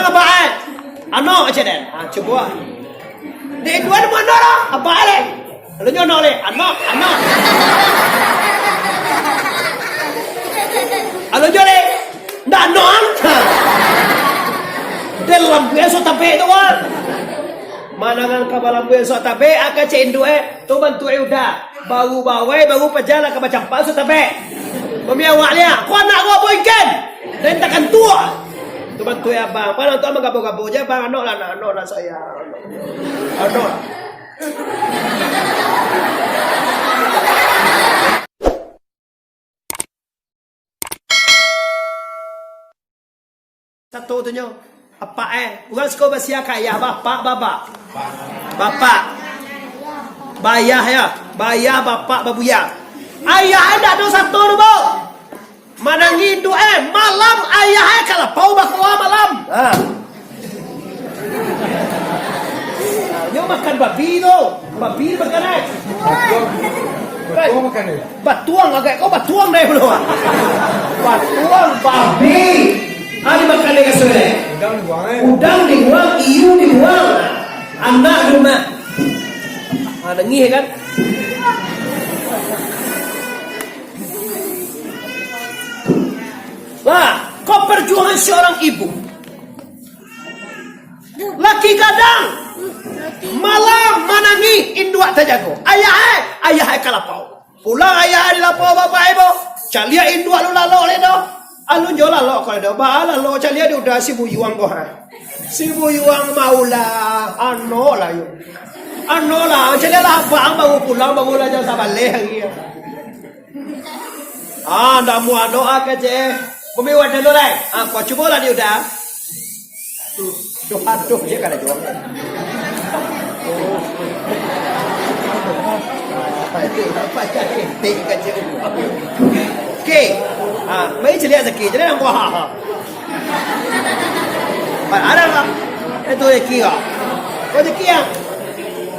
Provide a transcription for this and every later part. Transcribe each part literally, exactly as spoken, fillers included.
Apak, eh? Anok, cek den. Ha, cubo. Dek induak ni ma anok lah. Apak, eh? Lalu nyo anok, leh. Anok, anok. Lalu nyo, leh. Ndak anok, ah. Dalam biaso tabek tu, wan. Manangan ka balambuik esok tabek, aka cek induak, eh. Tu bantuak e udah. Baru bawai, baru paja lah ka bacampak esok tabek. Mami awak liak, ko anak ko apo ikan? Den takan tuak. Tu bantuak e abang. Padahal tu abang gabo-gabo je, abang. Anok lah, anok, anok lah sayang. Anok. Sato tu nyo, apak eh. Urang siko basiah ka ayah, bapak, baba. Bapak. Bayah ya, bayah bapak babuya. Ayah eh ndak ado sato tu, bo. Manangih induak eh, malam ayah eh ka lapau bakoa malam. Ha. Nyo makan babi tu. Babi makan ai. Batuang makan ai. Batuang agak kau batuang dai pulo. Batuang babi. Ari makan ai kasur ai. Udang dibuang ai. Udang dibuang, iu dibuang. Anak rumah. Ah, nangih kan? Lah, kau perjuangan seorang ibu. Laki gadang, malam manangih induak tajago. Ayah ai, ayah ai ka lapau. Pulang ayah ai di lapau bapak ai, bo. Caliak induak lu lalok lai do. Alun jo lalok ko lai do. Ba lalok caliak di udah si buyuang ko ha. Si buyuang maulah, ano lah yo. Ano lah, caliak lah abang baru pulang, baru lah jam sabaleh hari. Ah, ndak muah doa kecek. Bumi wadah lo lai. Ah, kau cubo lah di udah. Tuh, doa doh je kada jual. Oke. Ah, mai celiak sakit. Jadi nang buah. Ada lah. Itu rezeki kau. Kau rezeki ya.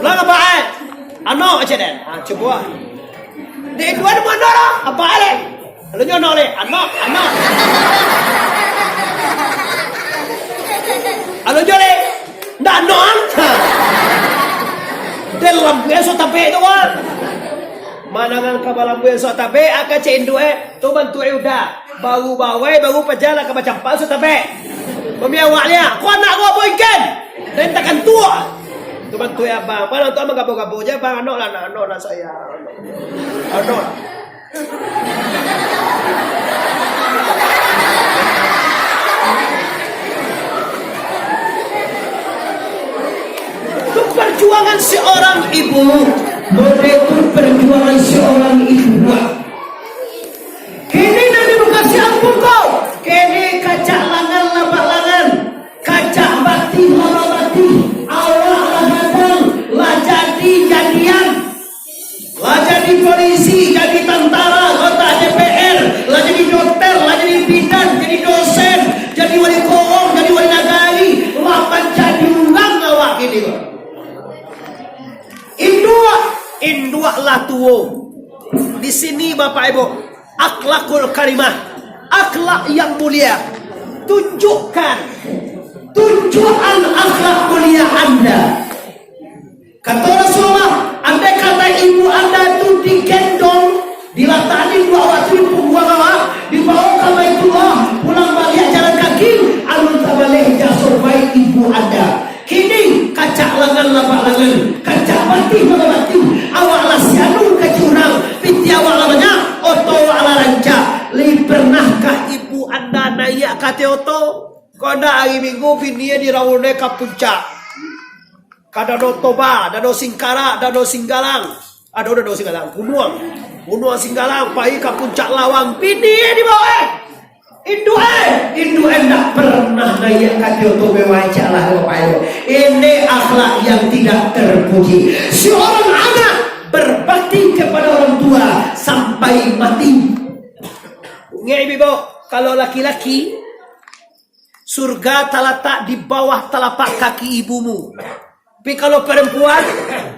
Ulang apa ai? Ano aja den. Ah, cubo. Dek induak ni ma anok lah, apak leh. Lalu nyo anok leh, anok, anok. Lalu nyo leh, ndak anok ang. Dalam biaso tabek tu kan. Manangan ka balambuik esok tabek, aka cek induak eh, tu bantuak e udah. Baru bawai, baru paja lah ka bacampak esok tabek. Mami awak liak, ko anak ko apo ikan? Den takan tuak. Tu bantuak e abang, padahal tu abang gabo-gabo je, abang anok lah, anok lah sayang. Anok. Itu perjuangan seorang ibu. Model itu perjuangan seorang ibu. Kini nan dibuka si ampun ko. Kini kacak langan, lapak langan. Kacak batih, lapak batih. Awak lah gadang, lah jadi jadian. Lah jadi polisi, jadi tantara, anggota D P R, lah jadi dokter, lah jadi bidan, jadi dosen, jadi wali korong, jadi wali nagari, lah manjadi urang awak kini ko. Induak, induak lah tuo. Di sini, Bapak Ibu, akhlakul karimah, akhlak yang mulia. Tunjukkan, tunjukkan akhlak mulia Anda. Kato Rasulullah, andai kata ibu anda tu digendong, dilatakkan induak awak tu di pungguang awak, dibawa ka Baitullah, pulang baliak jalan kaki, alun tabaleh jaso baik ibu anda. Kini, kacak langan lapak langan, kacak batih lapak batih, awak lah sianu kaji urang, pitih awak lah banyak, oto awak lah rancak. Lai pernahkah ibu anda naiak ka ateh oto? Kok ndak ari Minggu bini e dirawunyo ka puncak? Ka Danau Toba, Danau Singkarak, Danau Singgalang. Ado Danau Singgalang, gunuang. Gunuang Singgalang, pai ka Puncak Lawang. Bini e dibawa e. Induak e, induak e ndak pernah naiak ka ateh oto mewah, cak lah, Bapak Ibu. Ini akhlak yang tidak terpuji. Seorang anak berbakti kepada orang tua sampai mati. Ngek ibu, kalau laki-laki, surga talatak di bawah talapak kaki ibumu. Tapi kalau perempuan,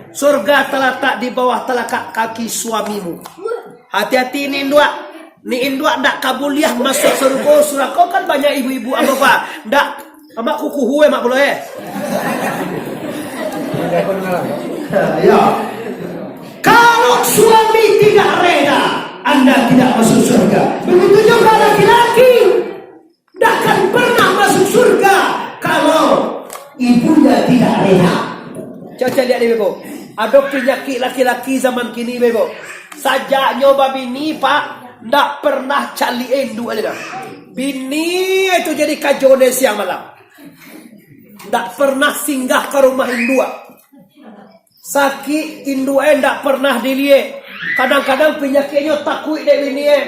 surga talatak di bawah talapak kaki suamimu. Hati-hati ni induak. Ni induak ndak ka buliah masuk surga. Surga kan banyak ibu-ibu apa, Pak? Ndak. Amak kukuhu, eh, mak pulo, eh. Ya. Kalau suami tidak reda, anda tidak masuk surga. Begitu juga laki-laki. Ndak akan pernah masuk surga kalau ibunya tidak rela. Coba lihat ni, Bebo. Ado panyakik laki-laki zaman kini, Bebo. Sajaknyo babini, Pak, ndak pernah caliak induak aja dah. Bini itu jadi kajo dek siang malam. Ndak pernah singgah ka rumah induak. Sakik induak e ndak pernah diliek. Kadang-kadang panyakiknyo takuik dek bini e.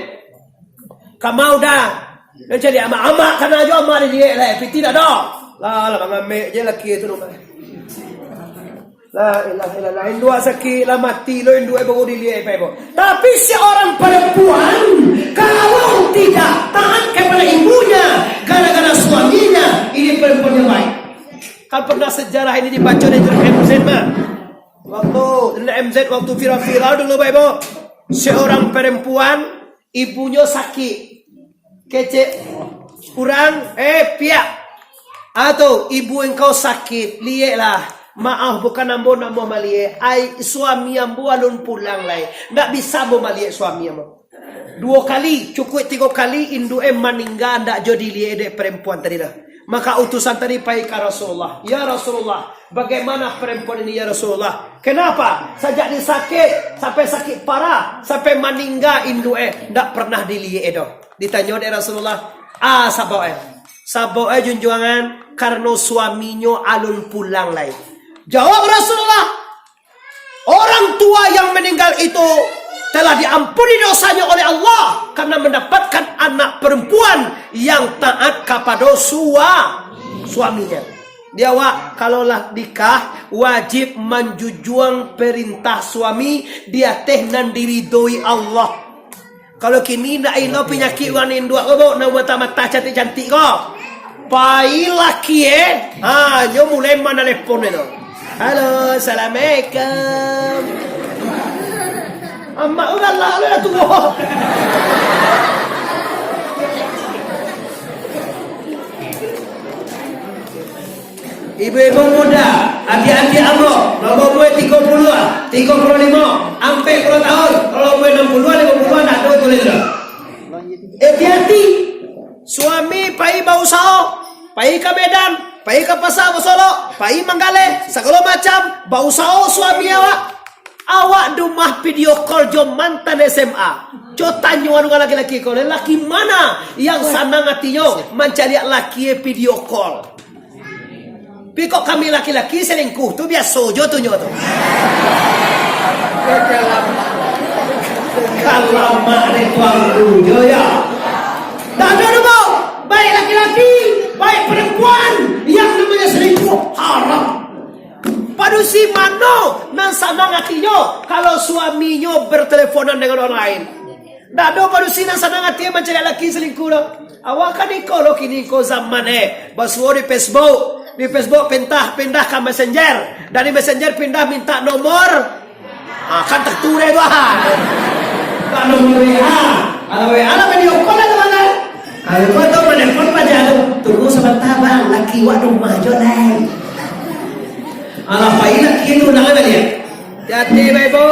Kamau dah. Nan caliak amak, amak kana jo amak diliek lah, piti dak ado. Lah, lah mangamek je laki tu rumah. La ilaha illallah, induak sakik lah mati lo, induak e baru diliek, Ibu. Tapi seorang perempuan kalau tidak taat kepada ibunya gara-gara suaminya, ini perempuan yang baik. Kan pernah sejarah ini dibaco di Indra M Z mah. Waktu Indra M Z waktu viral-viral dulu, Bapak Ibu. Seorang perempuan, ibunyo sakik. Kecek urang, eh, piak. Atau ibu engkau sakit, lieklah. Maaf, bukan ambo nak mau maliek. Ai, suami ambo alun pulang lai. Ndak bisa ambo maliek suami ambo. Duo kali, cukuik tigo kali, induak e maningga, ndak jo diliek dek perempuan tadi lah. Maka utusan tadi pai ka Rasulullah, "Ya Rasulullah, bagaimana perempuan ini, ya Rasulullah? Kenapa sajak dia sakit, sampai sakit parah, sampai maningga induak e, ndak pernah diliek e doh?" Ditanyo dek Rasulullah, "Ah, sabab e, sabab e, junjuangan, karano suaminyo alun pulang lai." Jawab Rasulullah, Orang tua yang meninggal itu telah diampuni dosanya oleh Allah karena mendapatkan anak perempuan yang taat kapado sua-, suaminya. Di awak, kalau lah nikah, wajib manjujuang perintah suami di ateh nan diridoi Allah. Kalau kini ndak ino panyakik urang induak ko, Buk, nan mata-mata cantik-cantik ko. Pai laki e, ha, nyo mulai manalepon e tu. "Halo, assalamualaikum." Amak urang lah, lah tuo. Ibu-ibu muda, adiak-adiak ambo, nan baumua tigo puluah, tigo puluah limo, ampek puluah tahun, kalau umua anam puluah, limo puluah, ndak ado tulis tu. Hati-hati, suami pai bausaho, pai ka Medan, pai ka pasa basolok, pai manggaleh, sagalo macam, bausaho suami awak. Awak di rumah video call jo mantan S M A. Co tanyo anu ka laki-laki ko, laki mana yang sanang atinyo mancaliak laki e video call? Pi kok kami laki-laki selingkuh tu biaso jo tu nyo tu. Kalamak dek tuangku jo ya. Ndak ado doh, Buk. Baik laki-laki, baik perempuan yang namanya selingkuh haram. Padusi mano nan sanang atinyo kalau suaminyo berteleponan dengan orang lain? Ndak ado padusi nan sanang ati mancaliak laki selingkuh doh. Awak kan iko lo kini ko zaman e, basuo di Facebook, di Facebook pindah, pindah ka Messenger, dari Messenger pindah minta nomor, ah, kan tertulis tu ah. Minta nomor W A, kalau W A lah video call lah tu mana? Kalau kau tu menelpon paja tu, tunggu sebentar bang, laki wak di rumah jo lai. Alah, pai laki tu, jangan baliak. Jadi, Bapak Ibu,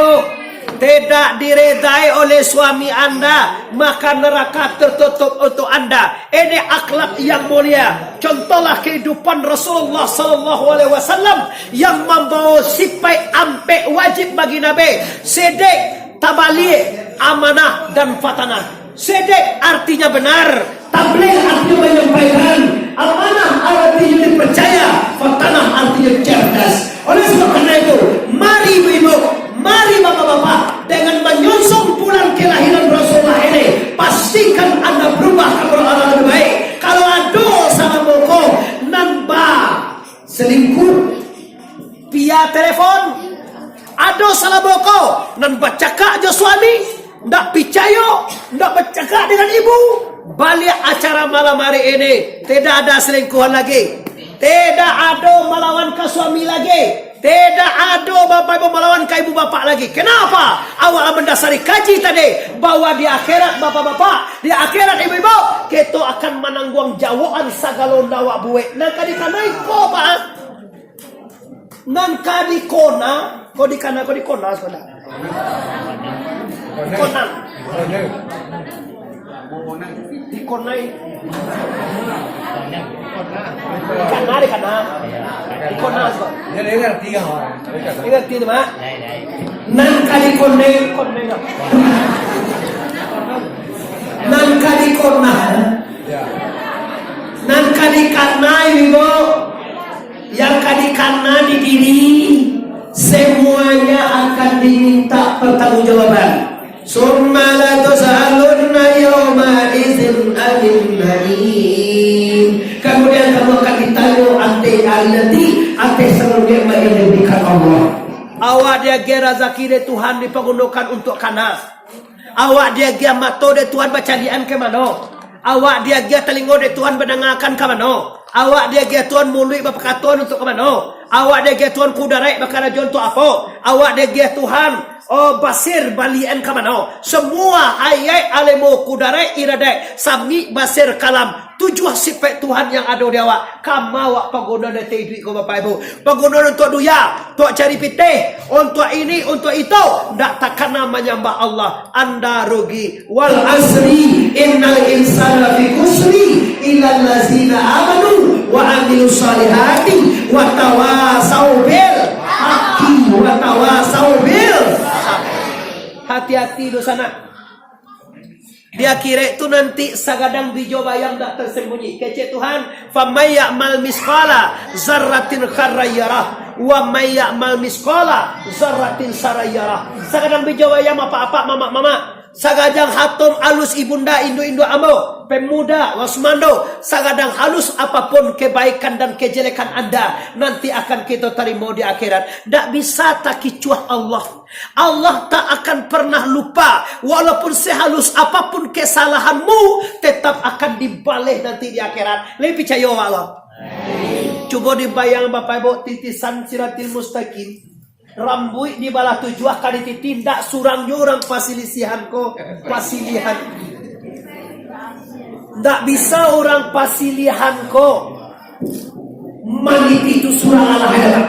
tidak diredai oleh suami anda, maka neraka tertutup untuk anda. Ini akhlak yang mulia. Contohlah kehidupan Rasulullah sallallahu alaihi wasallam yang mambawa sipaik ampek wajib bagi Nabi. Sidik, tabalik, amanah, dan fatanah. Sidik artinya benar, tabligh artinya menyampaikan, amanah artinya dipercaya, fatanah artinya cerdas. Oleh sebab karena itu, mari ibu-ibu, mari bapak-bapak, dengan menyongsong bulan kelahiran Rasulullah ini, pastikan anda berubah kepada arah lebih baik. Kalau ado salah boko, nan ba selingkuh, pia telepon, ado salah boko, nan bacakak jo suami, ndak picayo, ndak bacakak dengan ibu. Baliak acara malam hari ini, tidak ada selingkuhan lagi, tidak ado malawan ka suami lagi. Tidak ado bapak ibu malawan ka ibu bapak lagi. Kenapa? Awak lah mandasari kaji tadi, bahwa di akhirat, bapak-bapak, di akhirat, ibu-ibu, kito akan manangguang jawaban sagalo nan awak buek. Nan ka dikanai ko, Pak. Nan ka dikona, ko dikana, ko dikona, saudara. Dikona. Dikonai. Dikana, dikana. Dikona, saudara. Ingat tu, Mak. Nan ka dikonai, konai, Mak. Nan ka dikona. Nan ka dikanai, Ibu. Yang ka dikana di diri, semuanya akan diminta pertanggungjawaban. Summa latus'alunna yauma idzin anin na'im. Kemudian kamu akan ditanyo ateh ari nanti, ateh sagalo nikmat yang diberikan Allah. Awak diagiah razaki dek Tuhan dipagunokan untuak kana. Awak diagiah mato dek Tuhan bacaliak-an ka mano? Awak diagiah talingo dek Tuhan badangakan ka mano? Awak diagiah Tuhan muluik bapakato untuak ka mano? Awak diagiah Tuhan kudaraik bakarajo untuak apo? Awak diagiah Tuhan, oh, basir baliak-an ka mano? Semua ayaik, alemu, kudaraik, iradaik, sami, basir, kalam, tujuah sipaik Tuhan yang ado di awak, kama awak paguno nan iduik ko, Bapak Ibu. Paguno untuak dunia, untuak cari pitih, untuak ini, untuak itu, ndak takana manyambah Allah, anda rugi. Wal asri, innal insana fi khusri, illal lazina amanu wa amilus salihati wa tawasau bil haqqi wa tawasau bil. Hati-hati dosa nak. Di akhirat tu nanti sagadang bijo bayam dak tersembunyi. Kecek Tuhan, "Faman ya'mal misqala zarratin khairan yarah, wa man ya'mal misqala zarratin syarran yarah." Sagadang bijo bayam, apak-apak, mamak-mamak, sagadang hatom alus ibunda, induk-induk ambo, pemuda, wasmando, sagadang halus apapun kebaikan dan kejelekan anda, nanti akan kito tarimo di akhirat. Dak bisa takicuah Allah. Allah tak akan pernah lupa, walaupun sehalus apapun kesalahanmu, tetap akan dibaleh nanti di akhirat. Lai picayo awak lo? Cubo dibayang, Bapak Ibu, titisan Siratil Mustaqim. Rambuik dibalah tujuah ka dititi, ndak surang jo urang pasilisihan ko, pasilihan. Ndak bisa urang pasilihan ko. Maniti tu surang alah aja, Pak.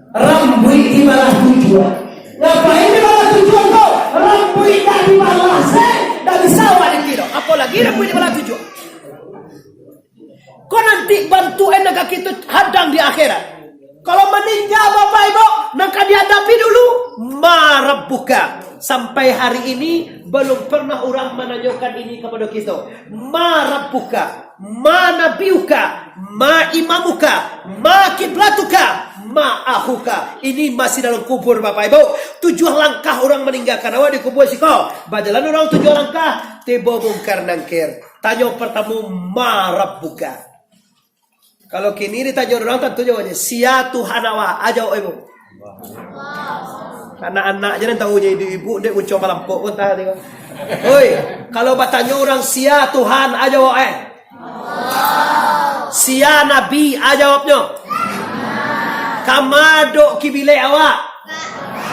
Rambuik dibalah tujuah. Ngapain dibalah tujuah ko? Rambuik ndak dibalah se, ndak bisa awak niti doh. Apolagi rambuik dibalah tujuah. Ko nanti bantuan nan ka kito hadang di akhirat. Kalau maningga, Bapak Ibu, nan ka dihadapi dulu, ma rabbuka. Sampai hari ini, belum pernah urang mananyokan ini kapado kito. Ma rabbuka, ma nabiyuka, ma imamuka, ma kiblatuka, ma ahuka. Ini masih dalam kubur, Bapak Ibu. Tujuah langkah urang maninggakan awak di kubur siko. Bajalan urang tujuah langkah, tibo Mungkar Nangkir. Tanyo partamo, ma rabbuka. Kalau kini ditanyo urang, tantu jawabannya, "Sia Tuhan awak?" A jawab ibu. Anak-anak je nan tahu, jadi ibu dek uco malampok pun tahu tengok. Oi, kalau batanyo urang, "Sia Tuhan?" A jawab, eh. "Sia Nabi?" A jawabnyo. "Kama dok kibilek awak?"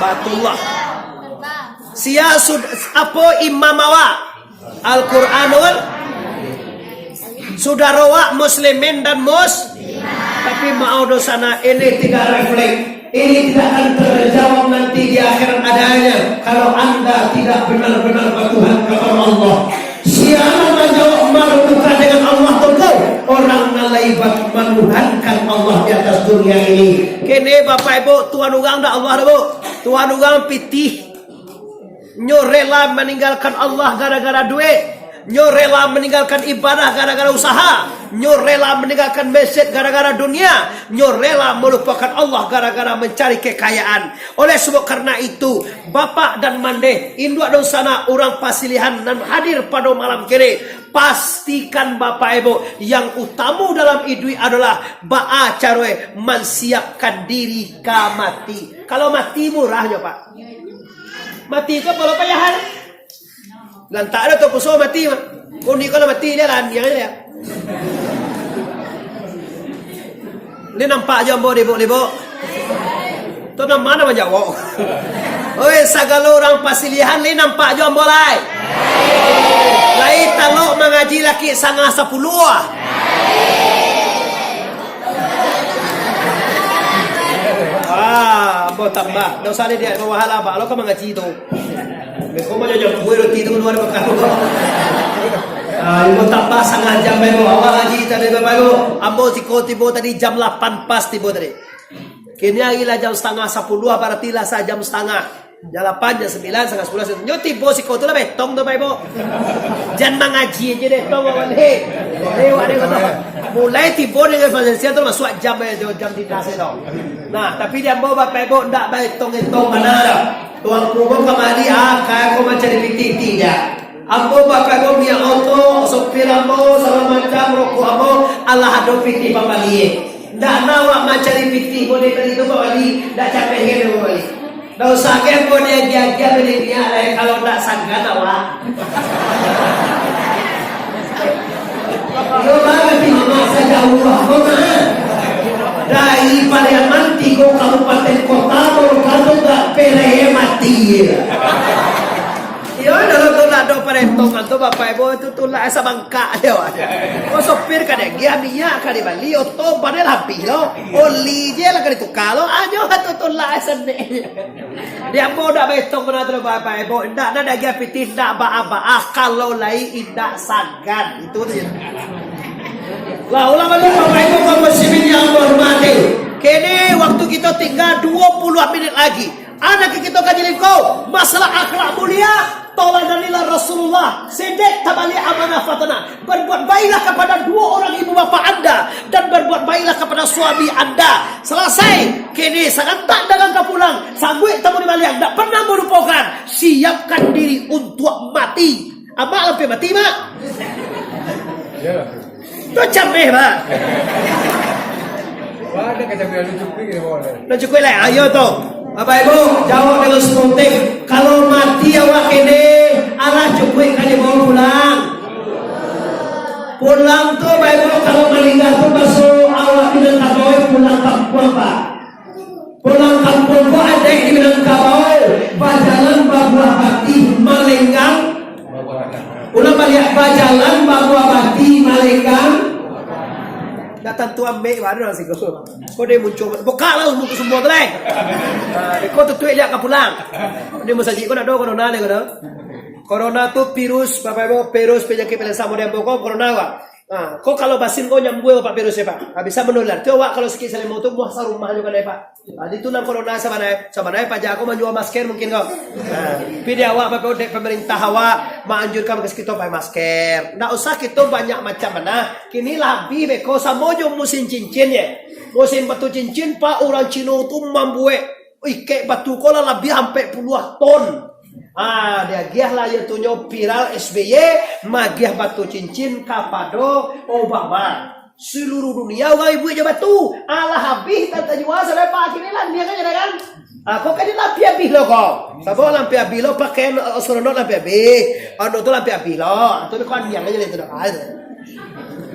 Batullah. "Sia sud-, apo imam awak?" Al-Quranul. Sudaro wak muslimin dan mus-, tapi maaf dosa nak, ini tidak refleks. Ini tidak akan terjawab nanti di akhirat adanya kalau anda tidak benar-benar bertuhan kepada Allah. Siapa menjawab marudukan dengan Allah tu? Orang nan lai manuhankan Allah di atas dunia ini. Kene Bapak Ibu, Tuhan urang dak Allah dah, Bu. Tuhan urang pitih. Nyo rela maninggalkan Allah gara-gara duit. Nyo rela maninggalkan ibadah gara-gara usaha. Nyo rela maninggalkan mesjid gara-gara dunia. Nyo rela melupakan Allah gara-gara mencari kekayaan. Oleh sebab karena itu, bapak dan mandeh, induak dan sanak, urang pasilihan nan hadir pado malam kini, pastikan bapak ibu, yang utamo dalam iduik adalah baa caroe mansiapkan diri ka mati. Kalau mati murah nyo, Pak. Mati ko palo payahan. Lantak ado tu puso mati, Mak. Kuni kalau mati dia lah, dia aja. Ni nampak jo ambo dibuk-dibuk. Tu nan ma nan manjawab? Oi, sagalo urang pasilihan, lai nampak jo ambo lai? Lai talok mangaji lakik sangah sapuluah? Ah, ambo tambah. Ndak usah didiak bawahala, Pak. Lo ka mangaji tu. Beko mah jangan kue roti tu kaluar makan. Ah, ambo tambah sangah jam, Bapak Ibu. Awak ngaji tadi, Bapak Ibu. Ambo siko tibo tadi jam lapan pas tibo tadi. Kini ari lah jam satangah sapuluah, barati lah sajam satangah. Jam lapan, jam sambilan, satangah sapuluah, nyo tibo siko tu lah betong tu, Bapak Ibu. Jan mangaji aja deh, tong, Bapak, leh. Lewat deh, Bapak. Mulai tibo dengan evangelisnya tu masuak jam, eh, jam dinas itu. Nah, tapi di ambo, Bapak Ibu, ndak baetong-etong bana dah. Tuanku ko kamari, ah, kaya ko mancari pitih, tidak. Ambo, Bapak Ibu, minyak oto, sopir ambo, sagalo macam, rokok ambo, alah ado pitih pambali. Ndak na awak mancari pitih model tadi tu, Pak Wali, ndak capek kan, Pak Wali? Ndak usah kan, ambo diagiah-agiah bali minyak lai, kalau ndak sagan awak. Yo, barati mamak sajauah ko mah. Dari Pariaman, tigo kabupaten kota, baru kato ndak pereh mati. Iyo, dalam tu ndak ado paretongan tu, Bapak Ibu, itu tulak sabangkak je, wah. Oh, sopir ka diagiah, minyak ka dibali, oto ban lah habih lo. Oli je lah ka dituka lo. Anyo tu tulak sanek. Di ambo ndak baetong bana tu, Bapak Ibu. Ndak, ndak diagiah pitih, ndak baa-baa, kalau lai indak sagan. Itu tu je. Lah, ulang baliak, Bapak Ibu kaum muslimin yang ambo hormati. Kini waktu kito tingga duo puluah minit lagi. Anak kito kaji lingko, masalah akhlak mulia, tauladanilah Rasulullah, sidek tabaliak amanah fatana, berbuat baiklah kepada dua orang ibu bapa anda, dan berbuat baiklah kepada suami anda. Selesai, kini sagantak dagang ka pulang, sangguik tamu di baliak, ndak pernah melupakan, siapkan diri untuk mati. Amak lampia mati, Mak? Iyolah. Tu cameh, Pak. Wah, ada kacameh lalu cukuik dia bawa dia. Dah cukuik lah, ayo tu. Bapak Ibu, jawab dengan spontan. Kalau mati awak kene, alah cukuik ka dibawa pulang. Pulang tu, Bapak Ibu, kalau maningga tu, baso awak Minangkabau pulang kampuang, Pak. Pulang kampuang ko adaik di Minangkabau, bajalan babuah batih malenggang. Ulang baliak, bajalan babuah batih malenggang. Dah tantu ambek baru lah siko. Ko dia muncul, buka lah untuk semua tu lai. Ha, dia ko tutup dia ka pulang. Di masajid ko nak doa corona dia ko dah. Corona tu virus, Bapak Ibu, virus penyakit paling samo di ambo ko corona, Pak. Ha, ko kalau basin ko nyambua, Pak, virusnya, Pak. Ha, bisa menular. Tu awak kalau sakik salimau tu muah sarumah juga, Pak. Ha, di tu nan corona sabanai, sabanai paja ko manjua masker mungkin ko. Ha, tapi di awak, Bapak, dek pemerintah awak maanjurkan ka kito pakai masker. Ndak usah kito banyak macam mana. Kini labih beko samo jo musim cincin ye. Musim batu cincin, Pak, urang Cino tu mambuek ikek batu ko lah labiah ampek puluah ton. Ah, diagiah lah iyo tu nyo viral S B Y, magiah batu cincin kapado Obama. Seluruh dunia urang ibuik jo batu. Alah habih tan tajua, sampai Pak kini landiang aja dah kan. Ah, kok kan lampia habih lo ko. Sabab lampia habih lo, pakaian astronot lampia habih. Anu tu lampia habih lo. Tu ko andiang aja lah itu dah. Ah, itu.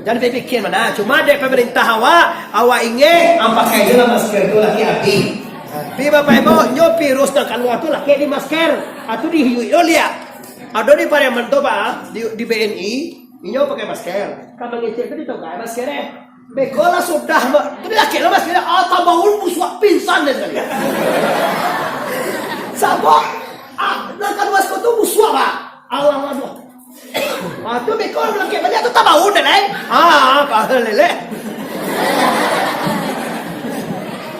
Jan pikia mah nah, cuma dek pemerintah awak, awak ingin, ah, pakai je lah masker tu, laki abih. Tapi Bapak Ibu, nyo virus nan kalua tu laki di masker, atau di hiu liak. Ado di Pariaman tu, Pak, di, di B N I, inyo pakai masker. Ka mangecek tu ditokai masker eh. Beko lah sudah, Mak. Tu di laki lah masker, ah, tambah ulun busuak pingsan dia sekali. Sabab, ah, nan kalua tu busuak, Pak. Allah, Allah. Ah, tu beko urang lakek baliak tu tabau dek lai. Ah, apa lele.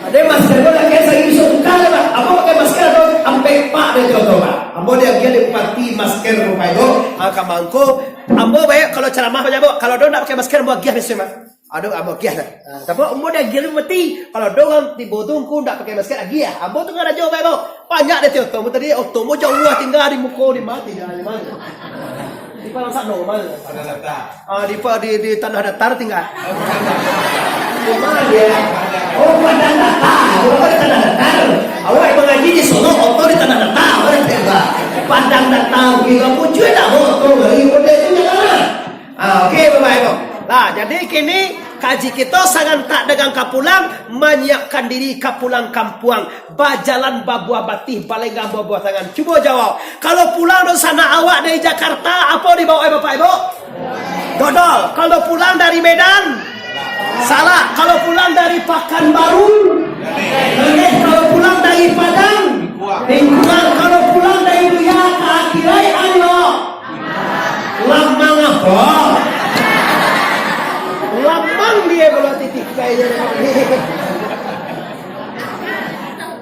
Ado masker ko lakek sagi bisa tukar lah, Pak. Ambo pakai masker tu ampek pak dek tu, Pak. Ambo diagiah dek bupati masker rupai tu. Ah, ka mangko. Ambo bae kalau caramah banyak, Bu. Kalau do ndak pakai masker, ambo agiah biaso, Pak. Ado, ambo agiah lah. Ah, tapi ambo diagiah dek bupati. Kalau do urang tibo tu ngku ndak pakai masker, agiah. Ambo tu karajo bae, Bu. Banyak dek tu oto. Ambo tadi oto ambo jauah tingga di muko, di ma tingga, di ma. Di Padang Sano, ma. Tanah datar. Ah, di pa-, di, di Tanah Datar tingga. Di ma dia? Oh, Padang Datar. Awak di Tanah Datar. Awak mangaji di sono, oto di Tanah Datar. Awak di Padang Datar. Gila, muncul dah oto dari model tu jangan. Ah, oke, Bapak Ibu. Nah, jadi kini Kaji kito sagantak dagang ka pulang, manyiapkan diri ka pulang kampuang, bajalan babuah batih, balenggam babuah tangan. Cubo jawab, kalau pulang dunsanak awak dari Jakarta, apo dibaok, eh, Bapak Ibu? Dodol. Kalau pulang dari Medan, salah. Kalau pulang dari Pakanbaru, laleh. Kalau pulang dari Padang, lingkuang. Kalau pulang dari dunia ka akhirat, ayo. Lamang apo? Lamang dia kalau titih kayaknya.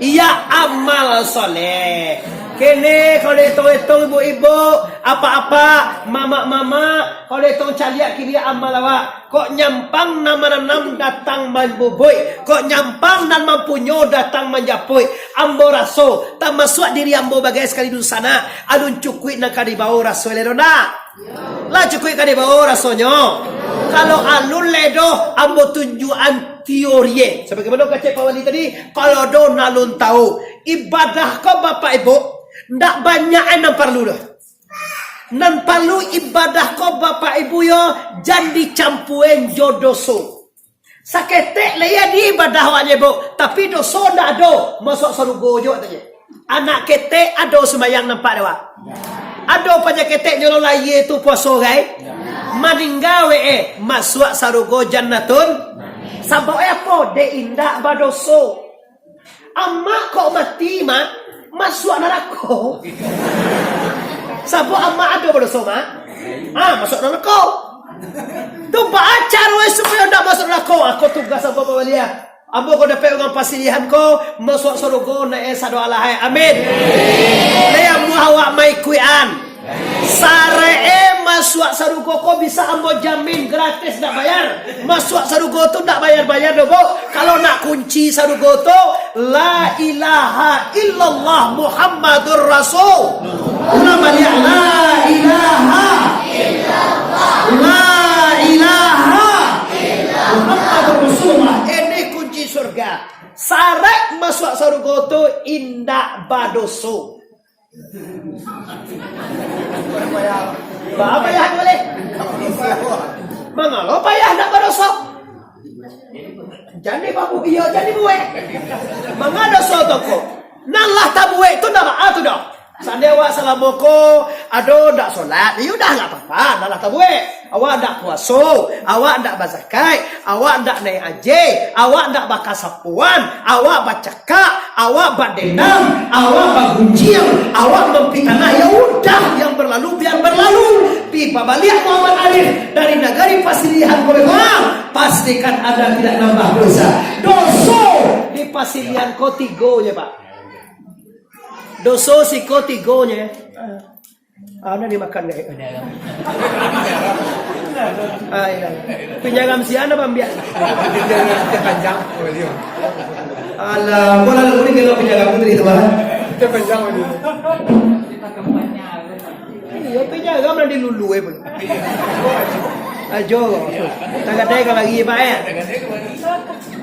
Iya, amal soleh. Kene kalau dihitung-hitung, ibu-ibu, apa-apa, mamak-mamak, kalau dihitung caliak kini amal awak. Kok nyampang nan mananam datang mambubuik, kok nyampang nan mampunyo datang manjapuik. Ambo raso, tamasuak diri ambo bagai sakali dunsanak, alun cukuik nan ka dibawo raso lai doh ndak? Lah cukuik ka dibawo rasonyo. Kalau alun lai doh, ambo tunjuakan teorie. Sabagaimano kecek Pak Wali tadi, kalau doh nan alun tahu, ibadah ko Bapak Ibu, ndak banyak nan parlu doh. Nan parlu ibadah ko Bapak Ibu yo, jan dicampua jo doso. Saketek lai ado ibadah awak nyo, Bu, tapi doso ndak ado, masuak sarugo jo katonyo. Anak ketek ado sumbayang nampak dek awak? Ado panyakik ketek nyo lo lahia tu puaso gai? Maningga we, eh, masuak sarugo jannatun. Sabab eh apo? Dek indak badoso. Amak kok mati, Mak, masuak narako. Sabab amak ado badoso, Mak? Ah, masuak narako. Tu baa caro supayo ndak masuak narako? Ako tugas ambo pambaliah. Ambo ko dapek urang pasilihan ko, masuak sarugo, nae sado alahai. Amin. Lai amuah awak maikuikan. Sarae masuak sarugo ko bisa ambo jamin gratis, ndak bayar. Masuak sarugo tu ndak bayar-bayar doh, Bu. Kalau nak kunci sarugo tu, La ilaha illallah Muhammadur Rasul. Ulang baliak, La ilaha illallah. La ilaha illallah Muhammadur Rasulullah. Ini kunci surga. Sarae masuak sarugo tu indak badoso. Baa payah tu baleh? Mangalo payah ndak badoso? Jadi babu iyo, jadi buek. Manga doso tu ko? Nan lah tabuek tu ndak baa tu doh. Sandai awak salamo ko ado ndak solat, iyo dah ndak apa-apa, nan lah tabuek. Awak ndak puaso, awak ndak bazakat, awak ndak naik haji, awak ndak bakasapuan, awak bacakak, awak badendam, awak bagunjiang, awak mampitanah, ya udah, yang berlalu biar berlalu. Pi pabaliak Muhammad Arif dari nagari pasilihan ko, pastikan anda tidak nambah dosa. Doso di pasilihan ko tigo je, Pak. Doso siko tigo je. Ah, udah dimakan deh. Ah, iya. Pinjaram sia ndak ambiak? Alah, bola lu ni kalau pinjaram tu di luar. Iya, pinjaram lah di lulu, eh, pun. Ajo. Tagadai ka lagi, Pak, ya?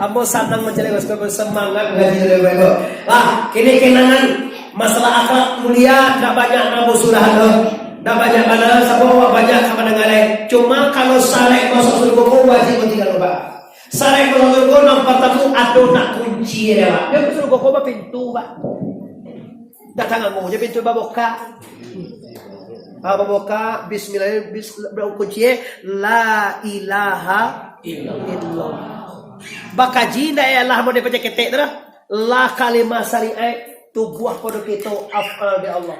Ambo sanang mancaliak, semangat ngaji dari Bapak. Lah, kini kenangan. Masalah akhlak mulia, ndak banyak nan ambo surah tu. Ndak banyak bana, sabab awak banyak ka mandanga lai. Cuma kalau saraik masuak sarugo ko wajib batingga, Pak. Saraik masuak sarugo nan partamo ado nak kunci dia, Pak. Dia sarugo ko bapintu, Pak. Datang ambo je pintu babukak. Ah, babukak, bismillah, bis-, kunci, eh, La ilaha illallah. Bakaji ndak, ya Allah, mau dipacak ketek tu dah. La kalimah syariat, tubuah pado kito, af'al di Allah.